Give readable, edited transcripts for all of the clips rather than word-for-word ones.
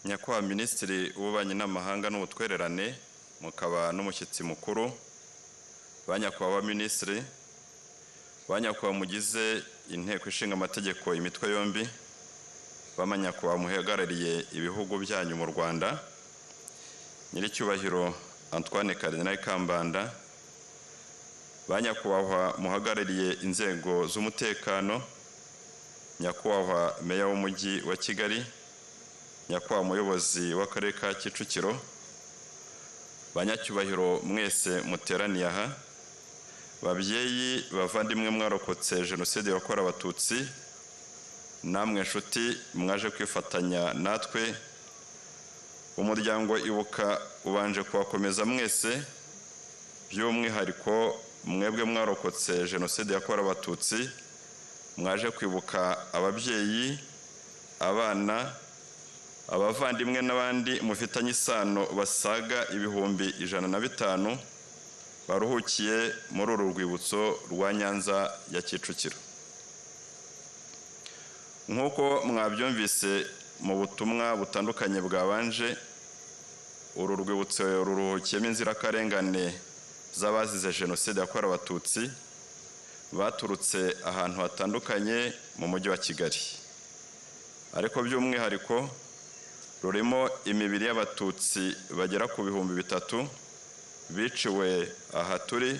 Nyakubahwa Minisitiri w'Ububanyi n'Amahanga n'Ubutwererane, mukaba n'umushyitsi mukuru, ba nyakubahwa Minisitiri, ba nyakubahwa mugize Inteko Ishinga Amategeko imitwe yombi, ba nyakubahwa muhagarariye ibihugu byanyu mu Rwanda, Nyiricyubahiro Antoine Cardinal Kambanda, ba nyakubahwa muhagarariye inzego z'umutekano, Nyakubahwa Meya w'Umujyi wa Kigali, Nyakubahwa Umuyobozi w'Akarere ka Kicukiro, banyacyubahiro mwese muteraniye aha, babyeyi bavandimwe mwarokotse Jenoside yakorewe Abatutsi, namwe nshuti mwaje kwifatanya natwe, umuryango Ibuka ubanje kubakomeza mwese, by'umwihariko mwebwe mwarokotse Jenoside yakorewe Abatutsi, mwaje kwibuka ababyeyi, abana, abavandimwe n'abandi mufitanye isano basaga 105,000 baruhukiye muri uru rwibutso rwa Nyanza ya Kicukiro. Nk'uko mwabyumvise mu butumwa butandukanye bwabanje, uru rwibutso ruruhukiyemo inzirakarengane z'abazize Jenoside yakorewe Abatutsi baturutse ahantu hatandukanye mu mujyi wa Kigali, ariko by'umwihariko rurimo imibiri y'Abatutsi bagera ku 3000 biciwe aha turi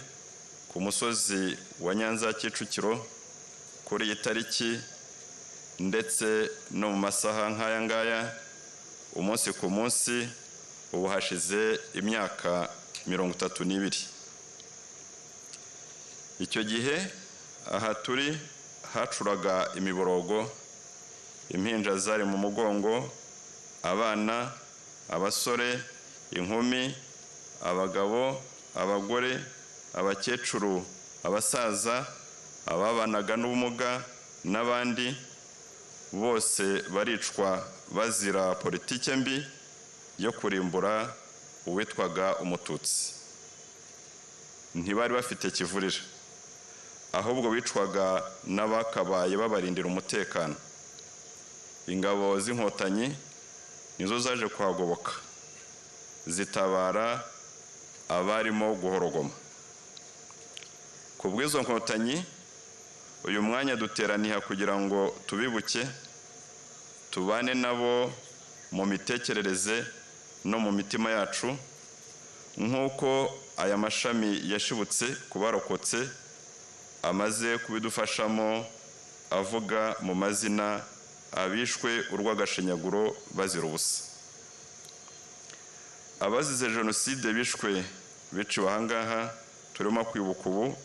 ku musozi wa Nyanza ya Kicukiro kuri iyi tariki, ndetse no mu masaha nk'aya ngaya, umunsi ku munsi, ubu hashize imyaka 32. Icyo gihe aha turi hacuraga imiborogo, impinja zari mu mugongo, abana, abasore, inkumi, abagabo, abagore, abakecuru, abasaza, ababanaga n'ubumuga n'abandi bose baricwa bazira politike mbi yo kurimbura uwitwaga Umututsi. Ntibari bafite kivurira, ahubwo bicwaga n'abakabaye babarindira umutekano. Ingabo z'Inkotanyi nizo zaje kuhagoboka, zitabara abarimo guhorogoma. Ku bw'izo nkotanyi, uyu mwanya duteraniye kugira ngo tubibuke, tubane nabo mu mitekerereze no mu mitima yacu, nk'uko aya mashami yashibutse ku barokotse amaze kubidufashamo avuga mu mazina abishwe urw'agashinyaguro bazira ubusa. Abazize Jenoside bishwe biciwe ahangaha turimo kwibuka ubu,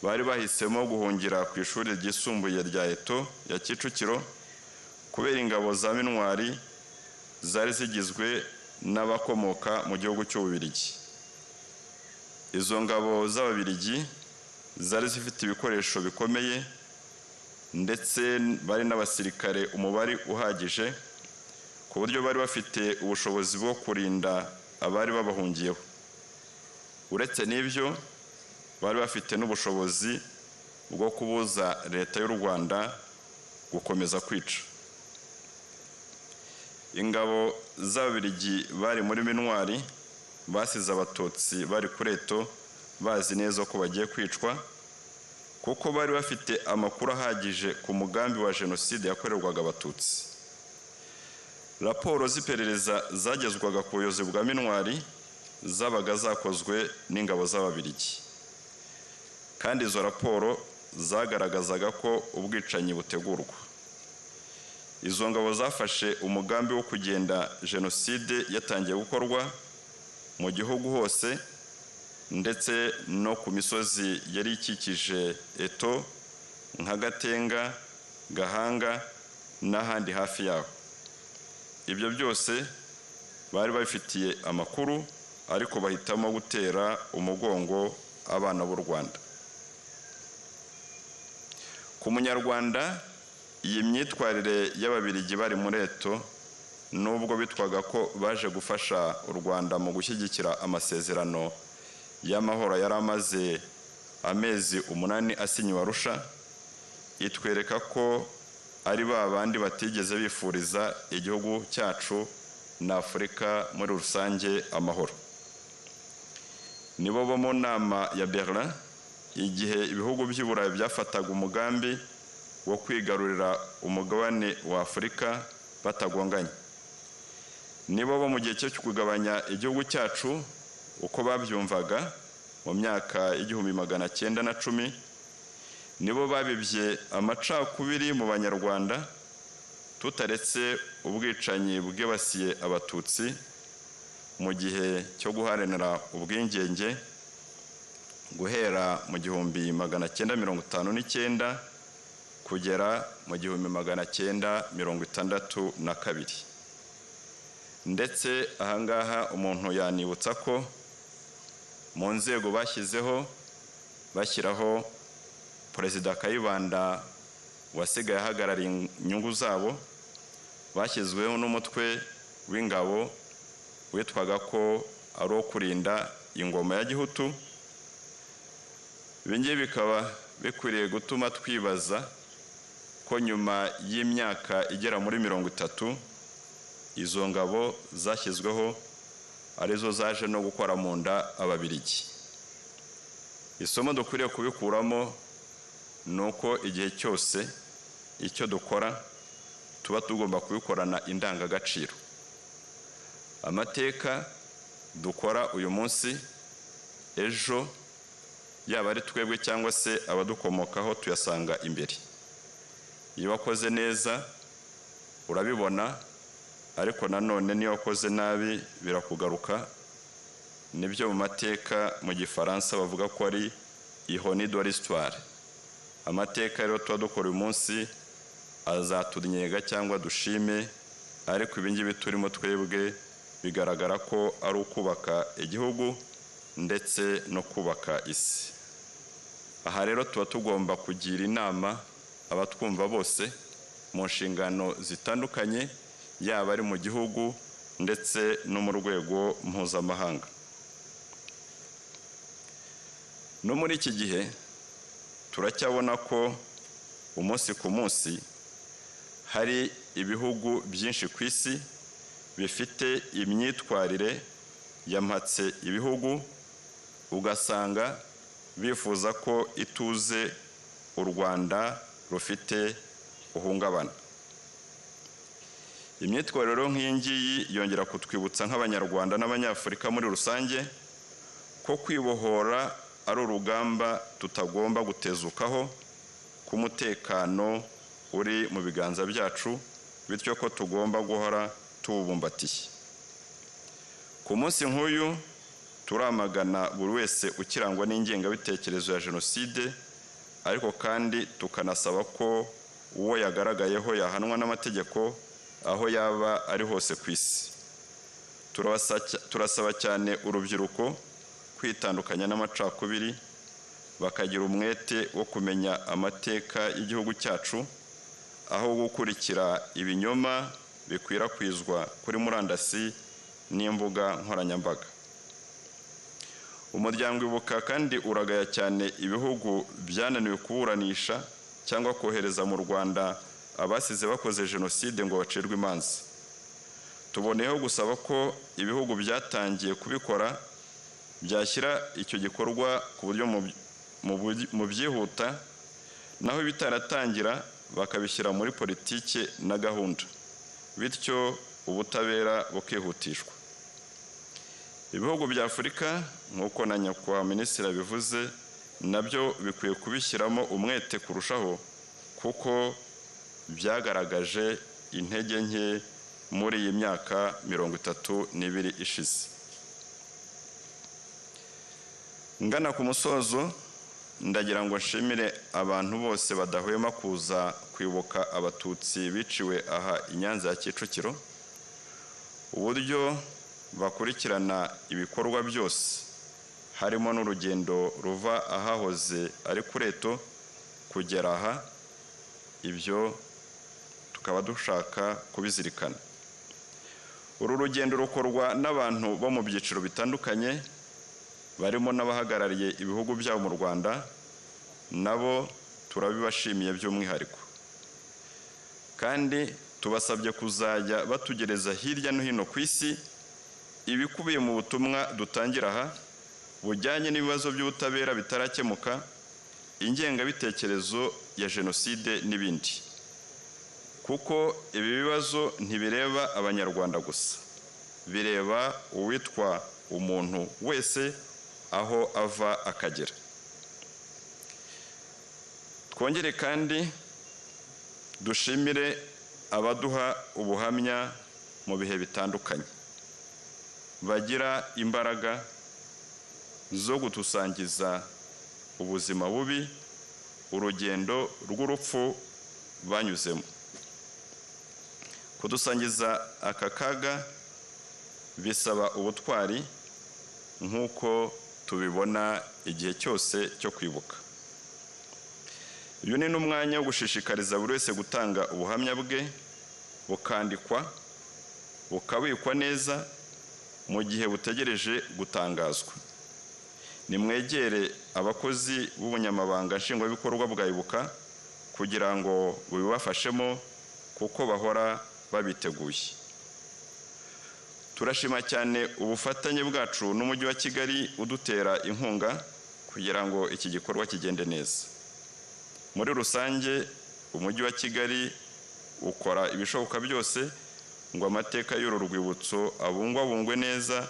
bari bahisemo guhungira ku ishuri ryisumbuye rya ETO ya Kicukiro kubera ingabo za MINUAR zari zigizwe n'abakomoka mu gihugu cy'Ububiligi. Izo ngabo z'Ababiligi zari zifite ibikoresho bikomeye, ndetse bari n'abasirikare umubare uhagije, ku buryo bari bafite ubushobozi bwo kurinda abari babahungiyeho. Uretse n'ibyo, bari bafite n'ubushobozi bwo kubuza Leta y'u Rwanda gukomeza kwica. Ingabo z'Ababiligi bari muri MINUAR basize Abatutsi bari kuri ETO bazi neza ko bagiye kwicwa, kuko bari bafite amakuru ahagije ku mugambi wa Jenoside yakorerwaga Abatutsi. Raporo z'iperereza zagezwaga ku buyobozi bwa MINUAR zabaga zakozwe n'ingabo z'Ababiligi, kandi izo raporo zagaragazaga ko ubwicanyi butegurwa. Izo ngabo zafashe umugambi wo kugenda Jenoside yatangiye gukorwa mu gihugu hose, ndetse no ku misozi yari ikikije ETO nka Gatenga, Gahanga n'ahandi hafi yaho. Ibyo byose bari babifitiye amakuru, ariko bahitamo gutera umugongo abana b'u Rwanda. Ku Munyarwanda, iyi myitwarire y'Ababiligi bari muri ETO, nubwo bitwaga ko baje gufasha u Rwanda mu gushyigikira amasezerano y'amahoro yari amaze amezi 8 asinyiwe Arusha, itwereka ko ari ba bandi batigeze bifuriza igihugu cyacu na Afurika muri rusange amahoro. Nibo bo mu nama ya Berlin, igihe ibihugu by'i Burayi byafataga umugambi wo kwigarurira umugabane wa Afurika batagonganye. Nibo bo mu gihe cyo kugabanya igihugu cyacu uko babyumvaga mu myaka 1910, nibo babibye amacakubiri mu Banyarwanda, tutaretse ubwicanyi bwibasiye Abatutsi mu gihe cyo guharanira ubwigenge guhera mu 1959 kugera mu 1962. Ndetse ahangaha umuntu yanibutsa ko mu nzego bashyizeho, bashyiraho Perezida Kayibanda wasigaye ahagarariye inyungu zabo, bashyizweho n'umutwe w'ingabo witwaga ko ari uwo kurinda ingoma ya Gihutu. Ibi ngibi bikaba bikwiriye gutuma twibaza ko nyuma y'imyaka igera muri 30 izo ngabo zashyizweho arizo zaje no gukora mu nda Ababiligi. Isomo dukwiriye kubikuramo ni uko igihe cyose icyo dukora tuba tugomba kubikorana indangagaciro. Amateka dukora uyu munsi, ejo yaba ari twebwe cyangwa se abadukomokaho tuyasanga imbere. Iyo wakoze neza urabibona, ariko nanone niyo wakoze nabi birakugaruka. Nibyo mu mateka mu Gifaransa bavuga ko ari ironie de l'histoire. Amateka rero tuba dukora uyu munsi azatunyega cyangwa dushime, ariko ibi ngibi turimo twebwe bigaragara ko ari ukubaka igihugu ndetse no kubaka isi. Aha rero tuba tugomba kugira inama abatwumva bose mu nshingano zitandukanye, yaba ari mu gihugu ndetse no mu rwego mpuzamahanga. No muri iki gihe turacyabona ko umunsi ku munsi hari ibihugu byinshi ku isi bifite imyitwarire yampatse ibihugu, ugasanga bifuza ko ituze u Rwanda rufite uhungabana. Imyitwarire nk'iyi ngiyi yongera kutwibutsa nk'Abanyarwanda n'Abanyafurika muri rusange ko kwibohora ari urugamba tutagomba gutezukaho, ko umutekano uri mu biganza byacu, bityo ko tugomba guhora tuwubumbatiye. Ku munsi nk'uyu turamagana buri wese ukirangwa n'ingengabitekerezo ya jenoside, ariko kandi tukanasaba ko uwo yagaragayeho yahanwa n'amategeko aho yaba ari hose ku isi. Turasaba cyane urubyiruko kwitandukanya n'amacakubiri, bakagira umwete wo kumenya amateka y'igihugu cyacu, aho gukurikira ibinyoma bikwirakwizwa kuri murandasi n'imbuga nkoranyambaga. Umuryango Ibuka kandi uragaya cyane ibihugu byananiwe kuburanisha cyangwa kohereza mu Rwanda abasize bakoze jenoside ngo bacirwe imanza. Tuboneyeho gusaba ko ibihugu byatangiye kubikora byashyira icyo gikorwa ku buryo mu byihuta, naho ibitaratangira bakabishyira muri politiki na gahunda, bityo ubutabera bukihutishwa. Ibihugu bya Afurika nk'uko na Nyakubahwa Minisitiri abivuze, nabyo bikwiye kubishyiramo umwete kurushaho, kuko byagaragaje intege nke muri iyi myaka 32 ishize. Ngana ku musozo, ndagira ngo nshimire abantu bose badahwema kuza kwibuka Abatutsi biciwe aha i Nyanza ya Kicukiro, uburyo bakurikirana ibikorwa byose harimo n'urugendo ruva ahahoze ari Kureto kugera aha, ibyo tukaba dushaka kubizirikana. Uru rugendo rukorwa n'abantu bo mu byiciro bitandukanye, barimo n'abahagarariye ibihugu byabo mu Rwanda, nabo turabibashimiye by'umwihariko. Kandi tubasabye kuzajya batugereza hirya no hino ku isi ibikubiye mu butumwa dutangira aha bujyanye n'ibibazo by'ubutabera bitarakemuka, ingengabitekerezo ya jenoside n'ibindi, kuko ibi bibazo ntibireba Abanyarwanda gusa, bireba uwitwa umuntu wese aho ava akagera. Twongere kandi dushimire abaduha ubuhamya mu bihe bitandukanye, bagira imbaraga zo gutusangiza ubuzima bubi, urugendo rw'urupfu banyuzemo. Kudusangiza aka kaga bisaba ubutwari, nk'uko tubibona igihe cyose cyo kwibuka. Uyu ni n'umwanya wo gushishikariza buri wese gutanga ubuhamya bwe, bukandikwa, bukabikwa neza mu gihe butegereje gutangazwa. Nimwegere abakozi b'ubunyamabanga nshingwabikorwa bwa Ibuka kugira ngo bubibafashemo, kuko bahora babiteguye. Turashima cyane ubufatanye bwacu n'Umujyi wa Kigali udutera inkunga kugira ngo iki gikorwa kigende neza. Muri rusange, Umujyi wa Kigali ukora ibishoboka byose ngo amateka y'uru rwibutso abungwabungwe neza,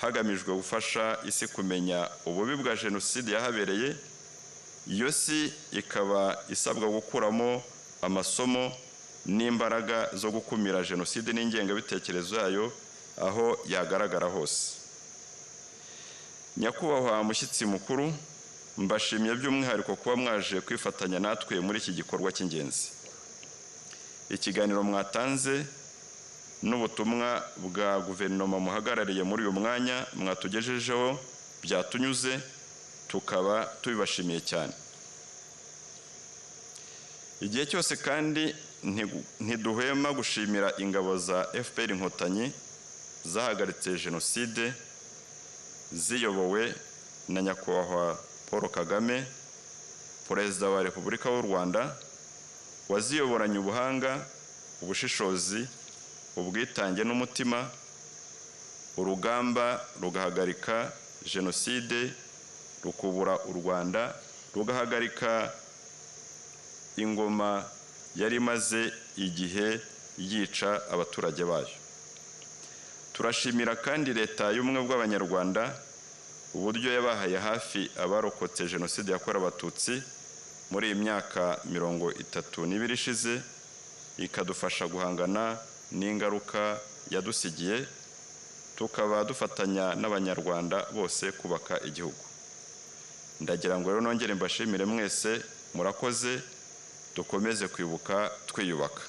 hagamijwe gufasha isi kumenya ububi bwa jenoside yahabereye. Iyo si ikaba isabwa gukuramo amasomo n'imbaraga zo gukumira jenoside n'ingengabitekerezo yayo aho yagaragara hose. Nyakubahwa mushyitsi mukuru, mbashimiye by'umwihariko kuba mwaje kwifatanya natwe muri iki gikorwa cy'ingenzi. Ikiganiro mwatanze n'ubutumwa bwa guverinoma muhagarariye muri uyu mwanya mwatugejejeho byatunyuze, tukaba tubibashimiye cyane. Igihe cyose kandi ntiduhwema gushimira ingabo za FPR Inkotanyi zahagaritse jenoside, ziyobowe na Nyakubahwa Paul Kagame, Perezida wa Repubulika y'u Rwanda, waziyoboranye ubuhanga, ubushishozi, ubwitange n'umutima, urugamba rugahagarika jenoside, rukubura u Rwanda, rugahagarika ingoma yari imaze igihe yica abaturage bayo. Turashimira kandi Leta y'Ubumwe bw'Abanyarwanda uburyo yabahaye hafi abarokotse jenoside yakorewe Abatutsi muri iyi myaka 32 ishize, ikadufasha guhangana n'ingaruka yadusigiye, tukaba dufatanya n'Abanyarwanda bose kubaka igihugu. Ndagira ngo rero nongere mbashimire mwese, murakoze. Dukomeze kwibuka twiyubaka.